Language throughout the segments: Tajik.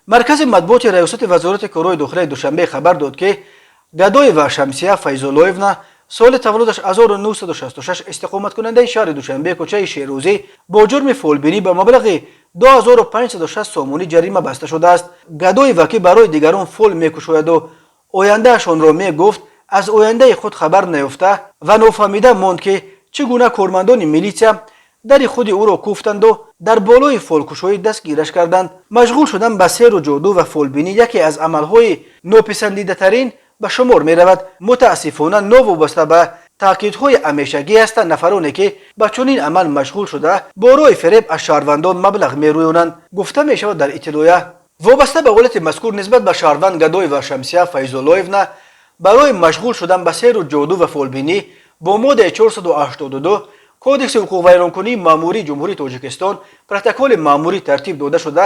Маркази матбуоти Раёсати Вазорати корҳои дохилаи Душанбе хабар дод, ки Гадоева Шамсия Файзуллоевна, соли таваллудаш 1966, истиқоматкунандаи шаҳри Душанбе, кӯчаи Шерӯзӣ, бо ҷурми фолбинӣ ба маблағи 2560 сомонӣ ҷарима баста шудааст. Гадоева, ки барои дигарон фол мекушояду ояндаашонро мегуфт, аз ояндаи худ хабар наёфта ва нофаҳмида монд, ки чӣ гуна кормандони милитсия дари худи ӯро куфтанду дар болои фолкушоӣ дастгираш карданд. Машғул шудан ба сеҳру ҷоду ва фолбинӣ яке аз амалҳои нописандидатарин ба шумор меравад. Мутаассифона, новобаста ба таъкидҳои ҳамешагӣ, ҳастанд нафароне, ки ба чунин амал машғул шуда, бо роҳи фиреб аз шаҳрвандон маблағ мерӯёнанд, гуфта мешавад дар иттилоя. Вобаста ба ҳолати мазкур нисбат ба шаҳрванд Гадоева Шамсия Файзуллоевна барои машғул шудан ба сеҳру ҷоду ва фолбинӣ бо моддаи 482 Кодекси ҳуқуқвайронкунии маъмурии Ҷумҳурии Тоҷикистон протоколи маъмурӣ тартиб дода шуда,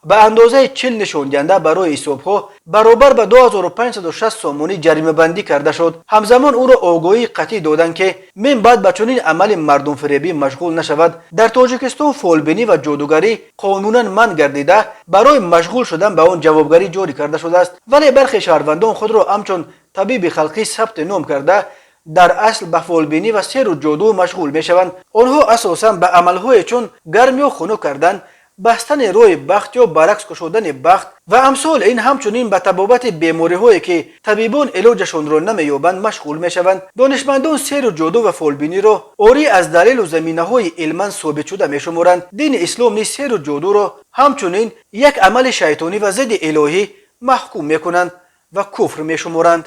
ба андозаи 40 нишондиҳанда барои ҳисобҳо баробар ба 2560 сомонӣ ҷаримабандӣ карда шуд. Ҳамзамон ӯро огоҳии қатъӣ доданд, ки мин баъд ба чунин амали мардумфиребӣ машғул нашавад. Дар Тоҷикистон фолбинӣ ва ҷодугарӣ қонунан манъ гардида, барои машғул шудан ба он ҷавобгарӣ ҷорӣ карда шудааст. Вале бархе шаҳрвандон худро ҳамчун табиби халқӣ сабти ном карда, дар асл ба фолбинӣ ва сеҳру ҷоду машғул мешаванд. Онҳо асосан ба амалҳое чун гарм ё хунук кардан, бастани роҳи бахт ё баръакс кушодани бахт ва амсоли ин, ҳамчунин ба табобати бемориҳое, ки табибон илоҷашонро намеёбанд, машғул мешаванд. Донишмандон сеҳру ҷоду ва фолбиниро орӣ аз далелу заминаҳои илман собитшуда мешуморанд. Дини ислом низ сеҳру ҷодуро ҳамчунин як амали шайтонӣ ва зидди илоҳӣ маҳкум мекунанд ва куфр мешуморанд.